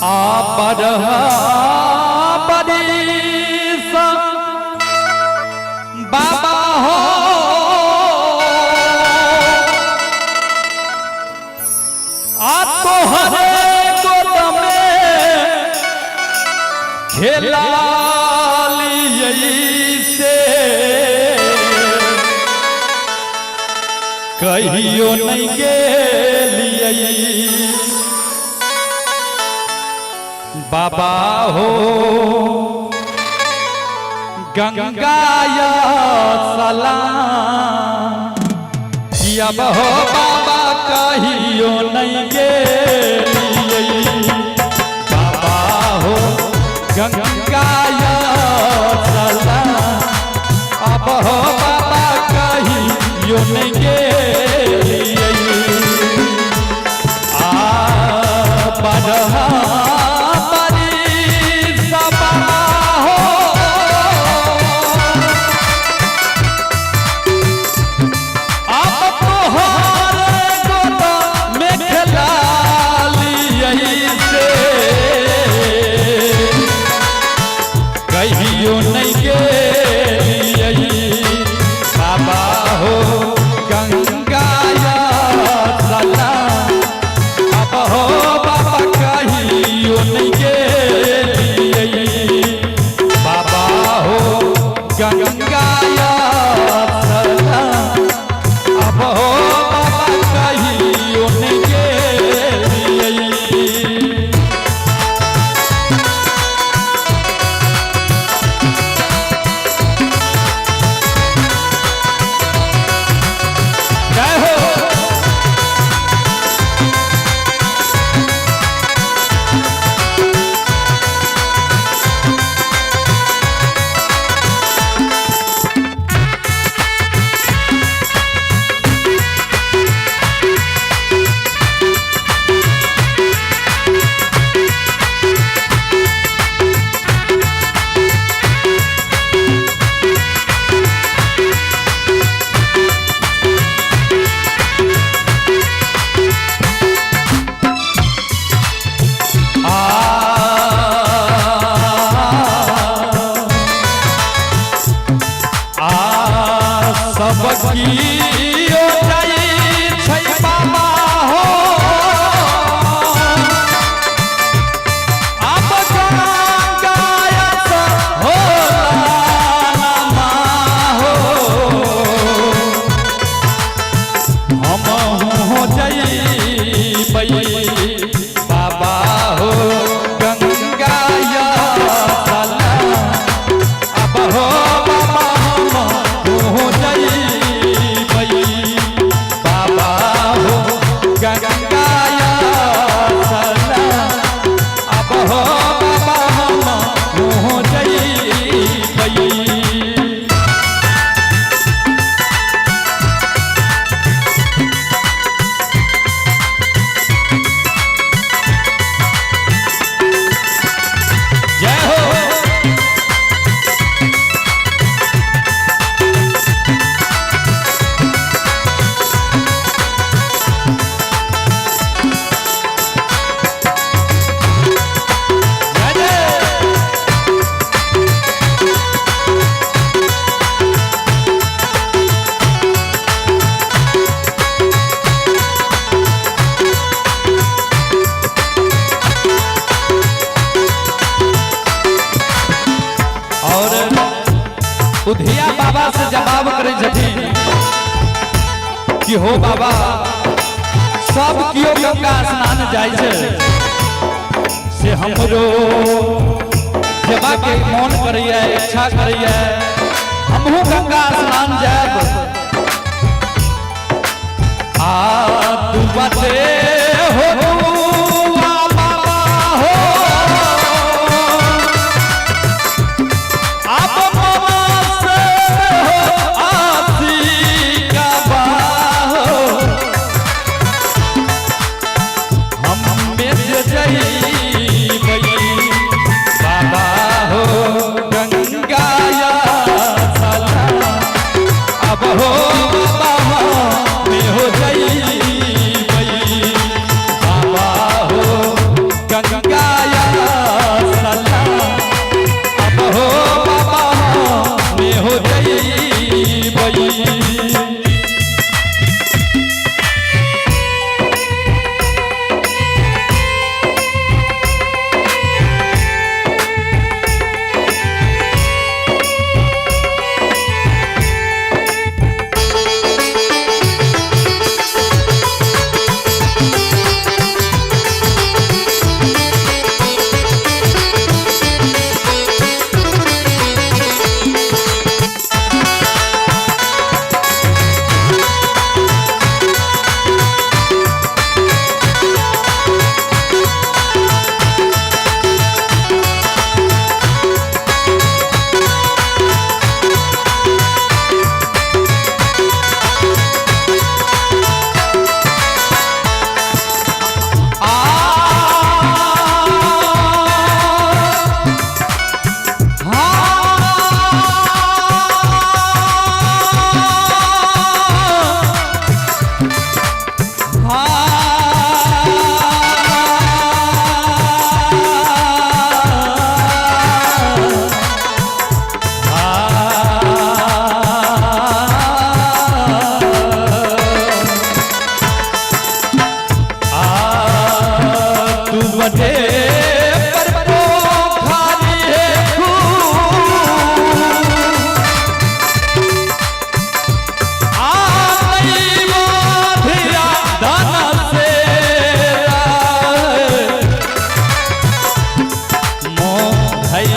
आ बरहा बाबा हो आ तोहरे गोद में खेला से कहियो नहीं गेलियै बाबा हो गंगा या सलाम अब हो बाबा कहियो नहीं गेलियै बाबा हो गंगा या सलाम अब हो बाबा कहियो नहीं गेलियै आ बरहा बरी सबा हो अब तोहर गोद में खेला लियै से कहियो नहीं गेलियै बाबा हो गंगा या सलाम अब हो बाबा कहियो नहीं गेलियै बाबा हो गंगा या सलाम अब हो बाबा कहियो नहीं गेलियै। जय हो। आ आ सब कियो जाइ छै बाबा हो अब गंगायत हो नमा हो हम हो जइबै बाबा हो गंगा या सलाम अब हो बाबा हम हो जइबै बाबा हो गंगा या सलाम अब हो बाबा हम हो जइबै। जय हो। जय जय। और उधिया बाबा से जवाब करे छथिन कि हो बाबा सब कियो गंगा स्नान जाइ छै से हमरो जेबा के मन करैया इच्छा करैया हमहू गंगा स्नान जायब आ दुबते हो दुआ बाबा हो आप मामा से हो आसी का बाहो हम में से जइबै बाबा हो गंगा या सलाम अब हो बाबा में हो जइबै बाबा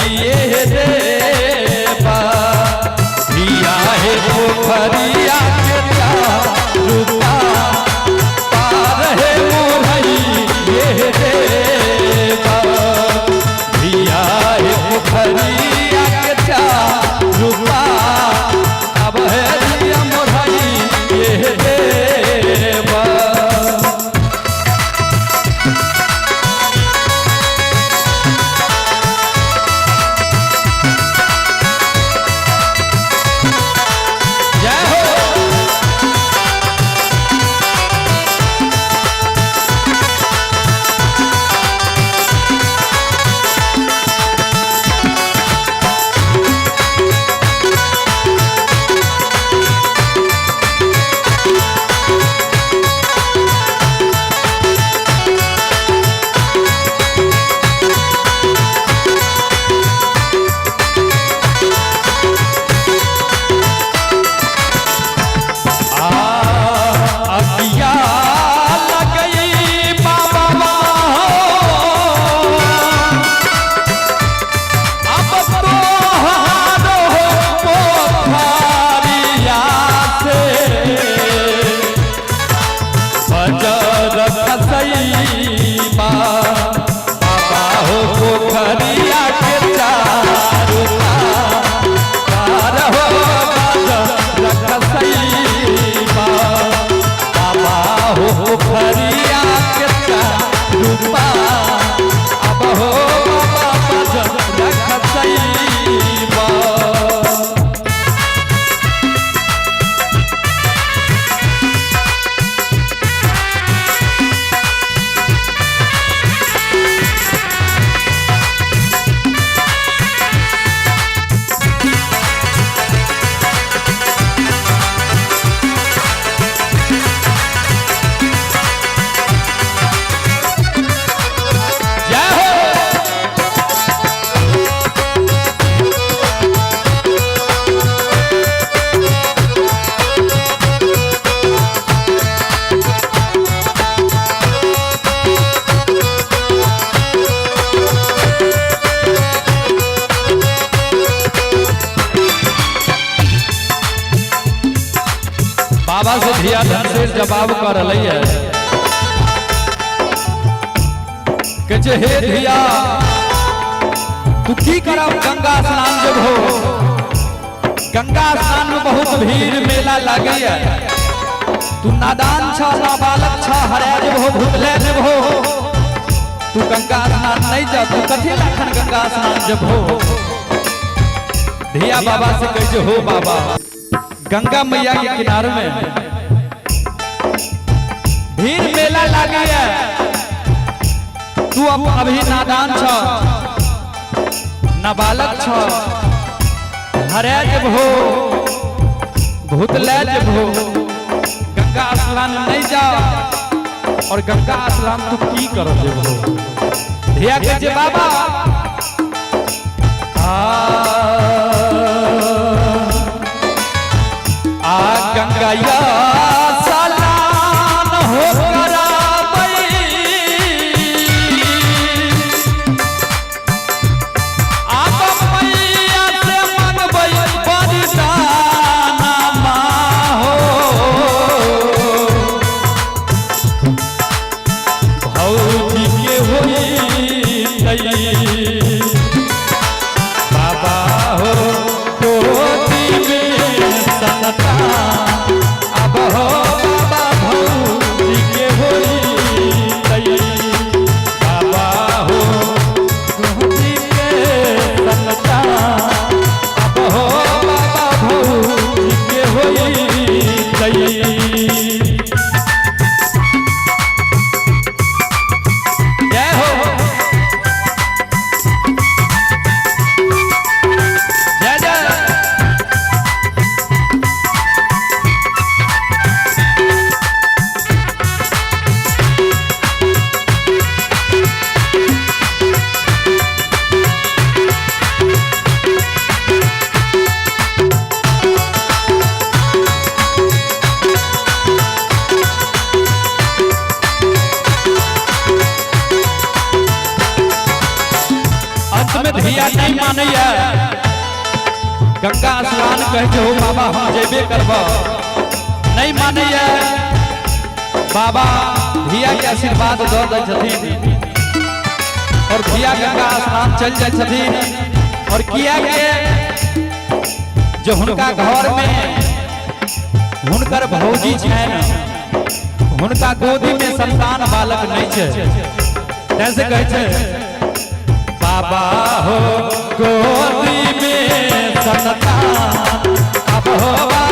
मोरैये देबा। धिया हे पोखरिया के रूपा पार हे मोरैये देबा। धिया हे पोखरिया के रूपा अब हे धिया मोरैये देबा। जय हो। आ अगिया लगई बाबा हो, अब तोहारो पोखरिया से बजर खसैबा। बाबा हो पोखरिया के चारू पार हो बजर खसैबा। बाबा हो पोखरिया के चारू पार अब हो बाबा बजर खसैबा। जय हो। बाबा से धिया धन से जवाब कर रही है के जे हे धिया तू की करब गंगा स्नान जब हो, गंगा स्नान में बहुत भीड़ मेला लगे है, तू नादान छ नाबालक छ हरा जब हो भूतले जब हो, तू गंगा स्नान नहीं जा, तू कथी लखन गंगा स्नान जब हो। धिया बाबा से कह जे हो बाबा गंगा मैया के किनारे में भीड़ मेला लगे है, तू अब अभी नादान छ नाबालक छ हरे जब हो भूतले जब हो, गंगा स्नान नहीं जा और गंगा स्नान तू की कर जब हो। धिया के जे बाबा आ आ गंगा या सलान हो कराबई, आप मैया से मंगबई वरदान हो, भौजी के होई तई। बाबा हो गोदी में सनता अब हो बाबा भौजी के होई तई। बाबा हो गोदी के सनता अब हो बाबा भौजी के होई तई। जय हो। अंत में धिया नहीं मानैया। गंगा स्नान कहै छै हो बाबा हम जेबे करब, नहीं मानैया। बाबा धिया के आशीर्वाद दऽ दै छथिन और धिया गंगा स्नान चल जाइ छथिन। और किया के जो हुनका घर में हुनकर भौजी छनि, हुनका गोदी में संतान बालक नहीं छै, तैसे कहै छै बाबा हो गोदी में संतान अब हो।